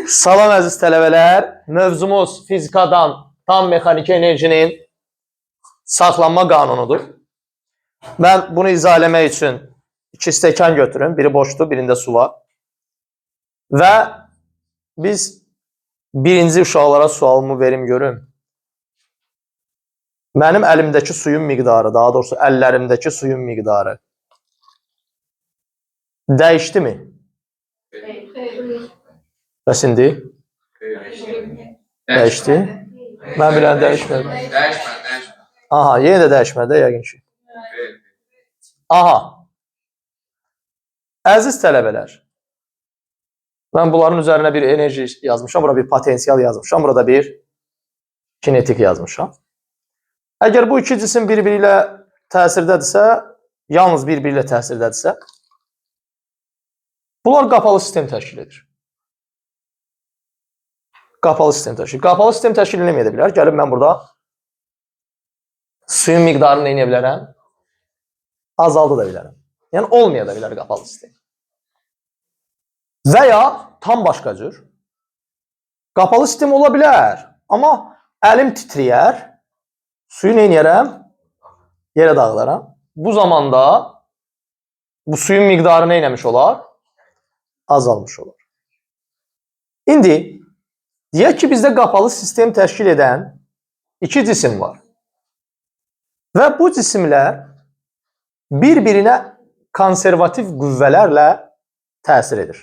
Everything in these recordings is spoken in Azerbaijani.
Salam əziz tələbələr. Mövzumuz fizikadan tam mexaniki enerjinin saxlanma qanunudur. Mən bunu izah eləmək üçün iki stəkan götürüm. Biri boşdur, birində su var. Və biz birinci uşaqlara sualımı verim görüm. Mənim əlimdəki suyun miqdarı, daha doğrusu əllərimdəki suyun miqdarı dəyişdi mi? Bəs indi dəyişdi? Mən bilən dəyişmədi. Dəyişmədi, dəyişmədi. Aha, yenə də dəyişmədi yəqin ki. Xeyr. Aha. Əziz tələbələr, mən bunların üzərinə bir enerji yazmışam, bura bir potensial yazmışam, burada bir kinetik yazmışam. Əgər bu iki cisim bir-biri ilə təsirdədirsə, yalnız bir-biri ilə təsirdədirsə, bunlar qapalı sistem təşkil edir. Qapalı sistem təşkil. Qapalı sistem təşkil eləməyə də bilər. Gəlib mən burada suyun miqdarını nə edə bilərəm? Azalda da bilərəm. Yəni olmaya da bilər qapalı sistem. Və ya tam başqa cür. Qapalı sistem ola bilər, amma əlim titrəyər, suyu nə edərəm? Yerə dağıdaram. Bu zamanda bu suyun miqdarı nə eləmiş olar? Azalmış olar. İndi deyək ki, bizdə qapalı sistem təşkil edən iki cisim var. Və bu cisimlər bir-birinə konservativ qüvvələrlə təsir edir.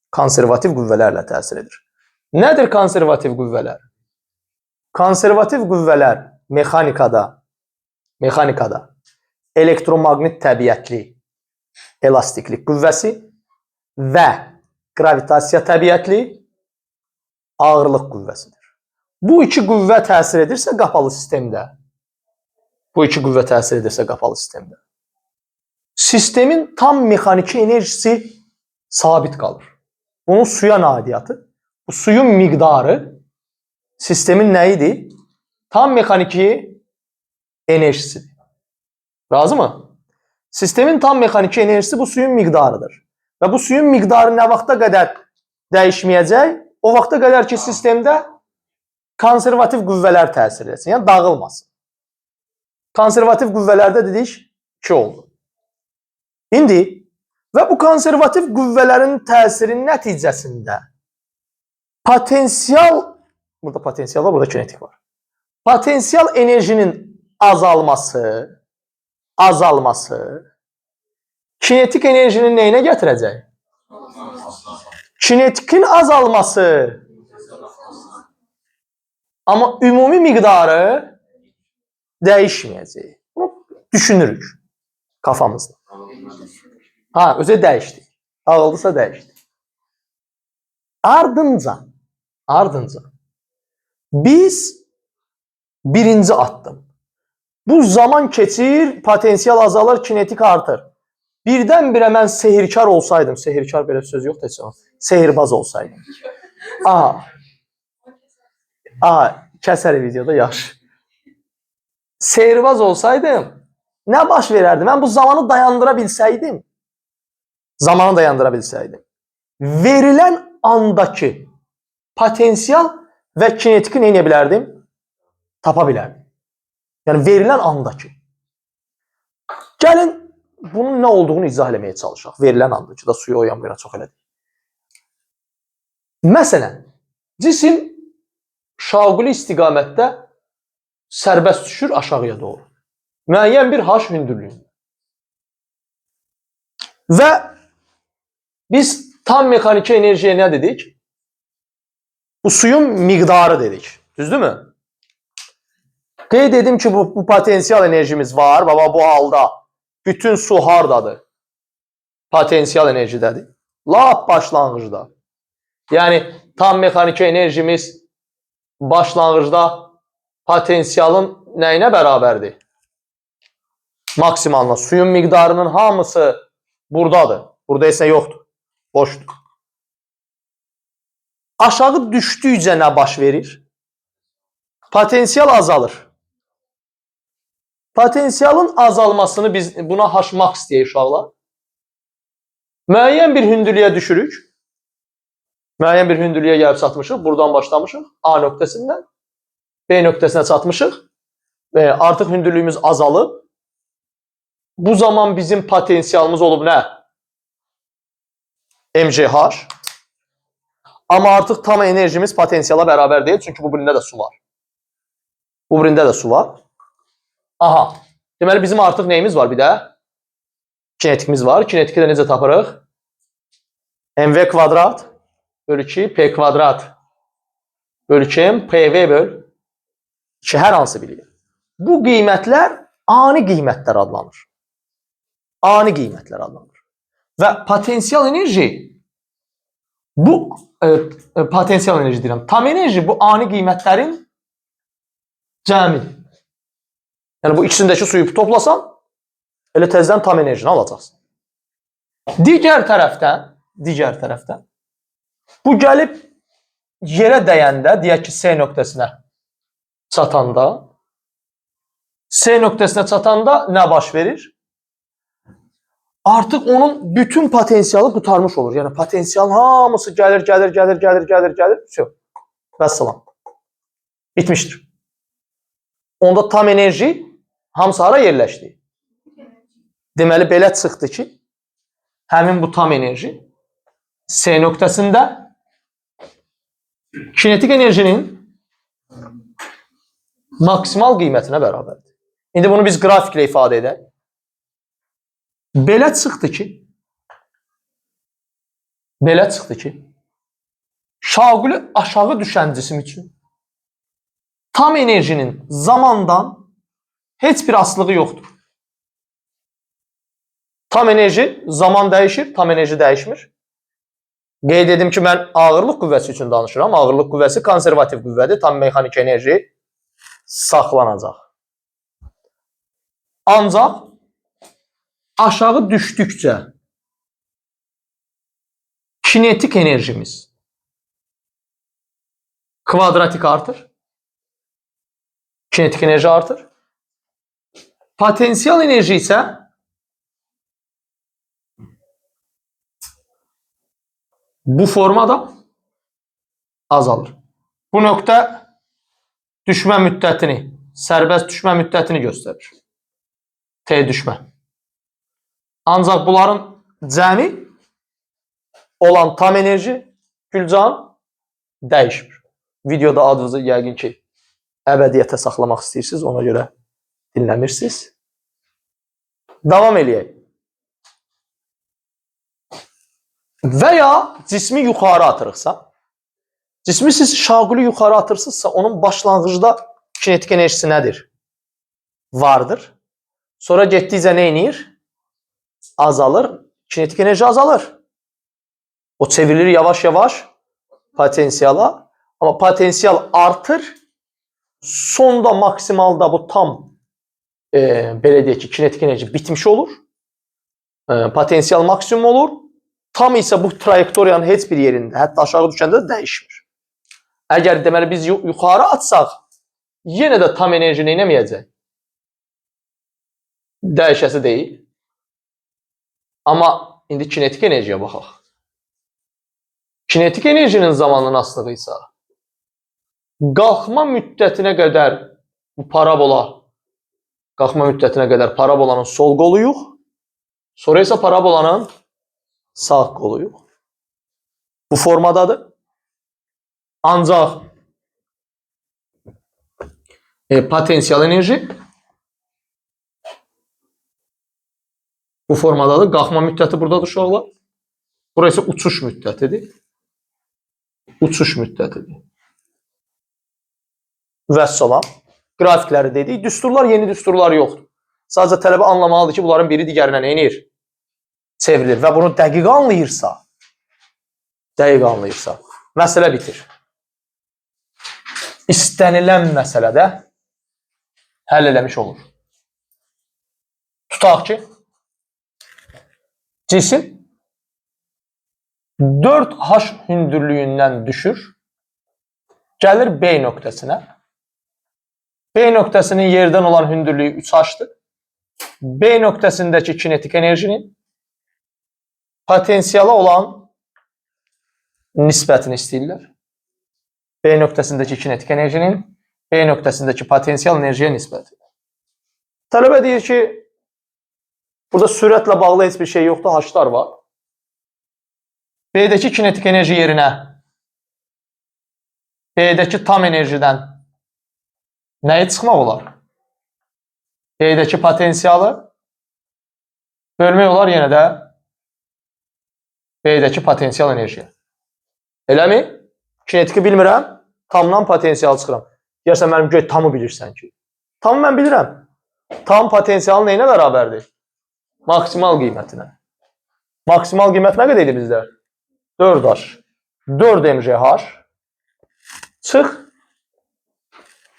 Konservativ qüvvələrlə təsir edir. Nədir konservativ qüvvələr? Konservativ qüvvələr mexanikada elektromaqnit təbiətli elastiklik qüvvəsi və qravitasiya təbiətli ağırlıq qüvvəsidir. Bu iki qüvvə təsir edirsə qapalı sistemdə, bu iki qüvvə təsir edirsə qapalı sistemdə, sistemin tam mexaniki enerjisi sabit qalır. Bunun suya nailiyyatı, bu suyun miqdarı sistemin nə idi? Tam mexaniki enerjisidir. Razı mı? Sistemin tam mexaniki enerjisi bu suyun miqdarıdır. Və bu suyun miqdarı nə vaxta qədər dəyişməyəcək? O vaxta qədər ki, sistemdə konservativ qüvvələr təsir etsin, yəni dağılmasın. Konservativ qüvvələrdə dedik 2 oldu. İndi və bu konservativ qüvvələrin təsirinin nəticəsində potensial, burada potensial var, burada kinetik var. Potensial enerjinin azalması kinetik enerjinin nəyinə gətirəcək? Kinetikin azalması amma ümumi miqdarı dəyişməyəcək. Bunu düşünürük kafamızda. Ha, özü dəyişdi. Dağıldısa dəyişdi. Ardınca biz birinci addım. Bu zaman keçir, potensial azalır, kinetik artır. Birdən-birə mən sehirkar olsaydım, sehirkar belə söz yoxdur heç zaman. Sehirbaz olsaydım. Aha. Aha, kəsər videoda yaxşı. Sehirbaz olsaydım, nə baş verərdi? Mən bu zamanı dayandıra bilsəydim, verilən andakı potensial və kinetiki nə edə bilərdim? Tapa bilərdim. Yəni verilən andakı. Gəlin bunun nə olduğunu izah eləməyə çalışaq. Verilən andakı da suyu o yan bu yana çox elədik. Məsələn, cisim şaquli istiqamətdə sərbəst düşür aşağıya doğru. Müəyyən bir H hündürlüyündə. Və biz tam mexaniki enerjiyə nə dedik? Bu suyun miqdarı dedik. Düzdürmü? Qeyd edim ki, bu potensial enerjimiz var. Baba, bu halda bütün su hardadır? Potensial enerjidədir. Lap başlanğıcda. Yəni, tam mexaniki enerjimiz başlanğıcda potensialın nəyinə bərabərdir? Maksimalına. Suyun miqdarının hamısı buradadır. Burada isə yoxdur. Boşdur. Aşağı düşdükcə nə baş verir? Potensial azalır. Potensialın azalmasını biz buna H max deyək uşaqlar. Müəyyən bir hündürlüyə düşürük. Müəyyən bir hündürlüyə gəlib çatmışıq. Buradan başlamışıq. A nöqtəsindən B nöqtəsinə çatmışıq. Və artıq hündürlüyümüz azalıb. Bu zaman bizim potensialımız olub nə? MGH. Amma artıq tam enerjimiz potensiala bərabər deyil. Çünki bu birində də su var. Bu birində də su var. Aha. Deməli bizim artıq neyimiz var bir də? Kinetikimiz var. Kinetiki də necə tapırıq? MV kvadrat bölü 2 P kvadrat bölü 2 M PV böl 2 hər hansı biri. Bu qiymətlər ani qiymətlər adlanır. Ani qiymətlər adlanır. Və potensial enerji bu potensial enerji deyirəm. Tam enerji bu ani qiymətlərin cəmidir. Yəni bu ikisindəki suyu toplasan, elə təzədən tam enerjini alacaqsan. Digər tərəfdən bu gəlib yerə dəyəndə, deyək ki, S nöqtəsinə çatanda, S nöqtəsinə çatanda nə baş verir? Artıq onun bütün potensialı qurtarmış olur. Yəni potensialın hamısı gəlir, gəlir, gəlir, gəlir, gəlir, gəlir. Vəssalam. Vəssalam. Bitmişdir. Onda tam enerji hamısı hara yerləşdi? Deməli belə çıxdı ki, həmin bu tam enerji S nöqtəsində kinetik enerjinin maksimal qiymətinə bərabərdir. İndi bunu biz qrafiklə ifadə edək. Belə çıxdı ki, şaquli aşağı düşən cisim üçün tam enerjinin zamandan heç bir asılığı yoxdur. Tam enerji zaman dəyişir, tam enerji dəyişmir. Qeyd edim ki, mən ağırlıq qüvvəsi üçün danışıram. Ağırlıq qüvvəsi konservativ qüvvədir. Tam mexanik enerji saxlanacaq. Ancaq aşağı düşdükcə kinetik enerjimiz kvadratik artır. Kinetik enerji artır. Potensial enerji isə bu formada azalır. Bu nöqtə düşmə müddətini, sərbəst düşmə müddətini göstərir. T düşmə. Ancaq bunların cəmi olan tam enerji Gülcan dəyişmir. Videoda adınızı yəqin ki əbədiyyətə saxlamaq istəyirsiniz, ona görə dinləmirsiniz. Davam eləyək. Və ya cismi yuxarı atırıqsa, cismi siz şaquli yuxarı atırsınızsa, onun başlanğıcda kinetik enerjisi nədir? Vardır. Sonra getdikcə nə eləyir? Azalır. Kinetik enerji azalır. O çevrilir yavaş-yavaş potensiala. Amma potensial artır. Sonda maksimalda bu tam belə deyək ki, kinetik enerji bitmiş olur. Potensial maksimum olur. Tam isə bu trayektoriyanın heç bir yerində, hətta aşağı düşəndə də dəyişmir. Əgər deməli biz yuxarı atsaq, yenə də tam enerji nə eləməyəcək? Dəyişəsi deyil. Amma indi kinetik enerjiyə baxaq. Kinetik enerjinin zamanın asılığı isə qalxma müddətinə qədər bu parabola, qalxma müddətinə qədər parabolanın sol qoluyuq, sonra isə parabolanın sağ qoluyuq. Bu formadadır. Ancaq potensial enerji bu formadadır. Qalxma müddəti buradadır uşaqlar. Bura isə uçuş müddətidir. Uçuş müddətidir. Vəssalam. Qrafikləri dedik. Düsturlar, yeni düsturlar yoxdur. Sadəcə tələbə anlamalıdır ki, bunların biri digərinə nə edir? Çevrilir. Və bunu dəqiq anlayırsa, məsələ bitir. İstənilən məsələdə həll eləmiş olur. Tutaq ki, cisim 4H hündürlüyündən düşür, gəlir B nöqtəsinə. B nöqtəsinin yerdən olan hündürlüyü 3H'dır. B nöqtəsindəki kinetik enerjinin potensiala olan nisbətini istəyirlər. B nöqtəsindəki kinetik enerjinin B nöqtəsindəki potensial enerjiyə nisbəti. Tələbə deyir ki, burada sürətlə bağlı heç bir şey yoxdur, H-lar var. B-dəki kinetik enerji yerinə B-dəki tam enerjidən nəyi çıxmaq olar? B-dəki potensialı bölmək olar yenə də B-dəki potensial enerjiyə. Eləmi? Kinetiki bilmirəm, tamdan potensial çıxıram. Deyərsən, mənim göy tamı bilirsən ki. Tamı mən bilirəm. Tam potensialı neyinə bərabərdir? Maksimal qiymətinə. Maksimal qiymət nə qədər idi bizdə? 4H. 4 mgh. Çıx.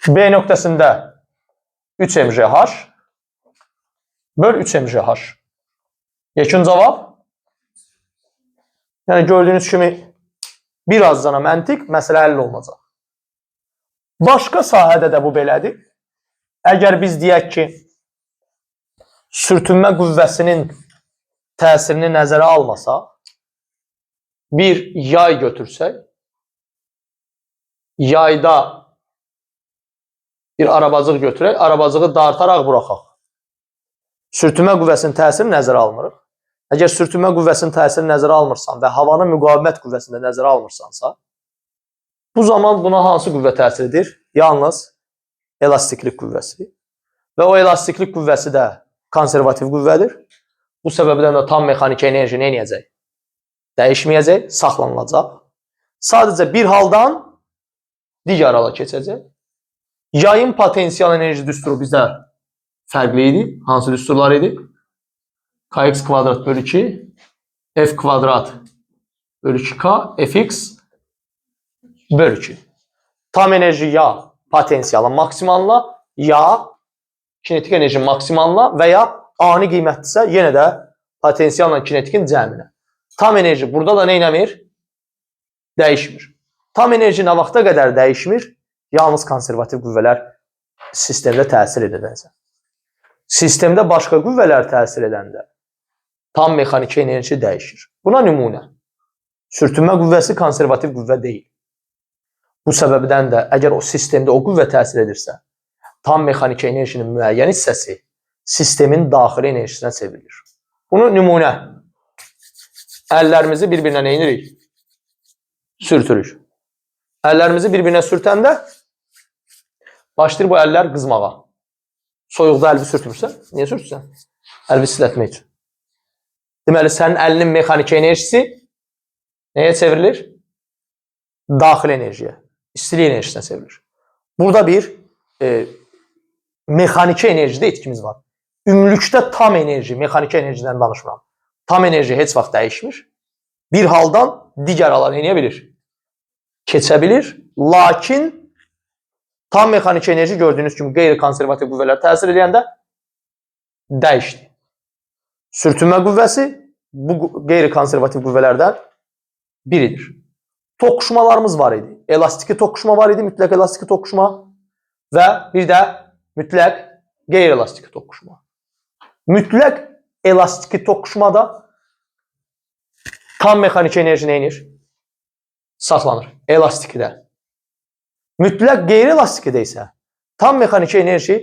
B nöqtəsində 3 mgh. Böl 3 mgh. Yekun cavab. Yəni gördüyünüz kimi biraz cana məntiq məsələ həll olunacaq. Başqa sahədə də bu belədir. Əgər biz deyək ki, sürtünmə qüvvəsinin təsirini nəzərə almasaq, bir yay götürsək, yayda bir arabacıq götürək, arabacığı dartaraq buraxaq. Sürtünmə qüvvəsinin təsirini nəzərə almırıq. Əgər sürtünmə qüvvəsinin təsirini nəzərə almırsan və havanın müqavimət qüvvəsini də nəzərə almırsansa, bu zaman buna hansı qüvvə təsir edir? Yalnız elastiklik qüvvəsi. Və o elastiklik qüvvəsi də konservativ qüvvədir. Bu səbəbdən də tam mexaniki enerji nə edəcək? Dəyişməyəcək, saxlanılacaq. Sadəcə bir haldan digər hala keçəcək. Yayın potensial enerji düsturu bizdə fərqli idi. Hansı düsturlar idi? Kx kvadrat bölü 2, F kvadrat bölü 2K, Fx bölü 2. Tam enerji ya potensialın maksimalına, ya kinetik enerji maksimalına və ya ani qiymətdirsə yenə də potensialla kinetikin cəminə. Tam enerji burada da nə eləmir? Dəyişmir. Tam enerji nə vaxta qədər dəyişmir? Yalnız konservativ qüvvələr sistemdə təsir edəcək. Sistemdə başqa qüvvələr təsir edəndə tam mexaniki enerji dəyişir. Buna nümunə. Sürtünmə qüvvəsi konservativ qüvvə deyil. Bu səbəbdən də əgər o sistemdə o qüvvə təsir edirsə, tam mexaniki enerjinin müəyyən hissəsi sistemin daxili enerjisinə çevrilir. Bunu nümunə. Əllərimizi bir-birinə nə edirik? Sürtürük. Əllərimizi bir-birinə sürtəndə başlayır bu əllər qızmağa. Soyuqda əlvi sürtmürsən? Niyə sürtürsən? Əlvi istilətmək üçün. Deməli, sənin əlinin mexaniki enerjisi nəyə çevrilir? Daxili enerjiyə, istilik enerjisinə çevrilir. Burada bir mexaniki enerjidə itkimiz var. Ümumilikdə tam enerji, mexaniki enerjidən danışmıram. Tam enerji heç vaxt dəyişmir. Bir haldan digər hala nə edə bilir? Keçə bilir. Lakin tam mexaniki enerji gördüyünüz kimi qeyri-konservativ qüvvələr təsir edəndə dəyişdi. Sürtünmə qüvvəsi bu qeyri-konservativ qüvvələrdən biridir. Toqquşmalarımız var idi. Elastiki toqquşma var idi, mütləq elastiki toqquşma və bir də mütləq qeyri-elastiki toqquşma. Mütləq elastiki toqquşmada tam mexaniki enerji nə edir? Saxlanır. Elastikidə. Mütləq qeyri-elastikidə isə tam mexaniki enerji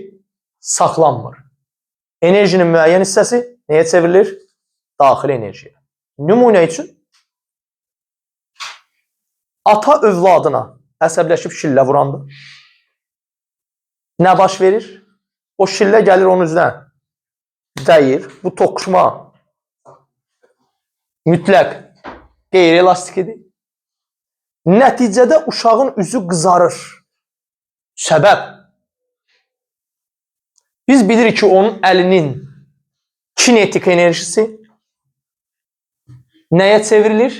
saxlanmır. Enerjinin müəyyən hissəsi nəyə çevrilir? Daxili enerjiyə. Nümunə üçün ata övladına əsəbləşib şillə vuranda nə baş verir? O şillə gəlir onun üzünə dəyir. Bu toqquşma mütləq qeyri-elastikidir. Nəticədə uşağın üzü qızarır. Səbəb? Biz bilirik ki, onun əlinin kinetik enerjisi nəyə çevrilir?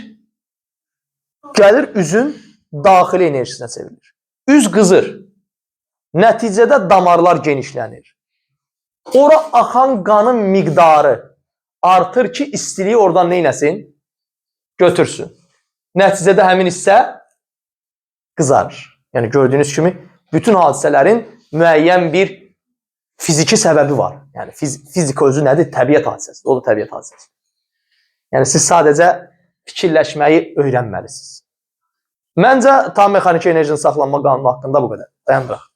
Gəlir üzün daxili enerjisinə çevrilir. Üz qızır. Nəticədə damarlar genişlənir. Ora axan qanın miqdarı artır ki, istiliyi oradan nə eləsin? Götürsün. Nəticədə həmin hissə qızarır. Yəni gördüyünüz kimi bütün hadisələrin müəyyən bir fiziki səbəbi var. Yəni fizika özü nədir? Təbiət hadisəsidir. O da təbiət hadisəsidir. Yəni siz sadəcə fikirləşməyi öyrənməlisiniz. Məncə tam mexaniki enerjinin saxlanma qanunu haqqında bu qədər. Dayandıraq.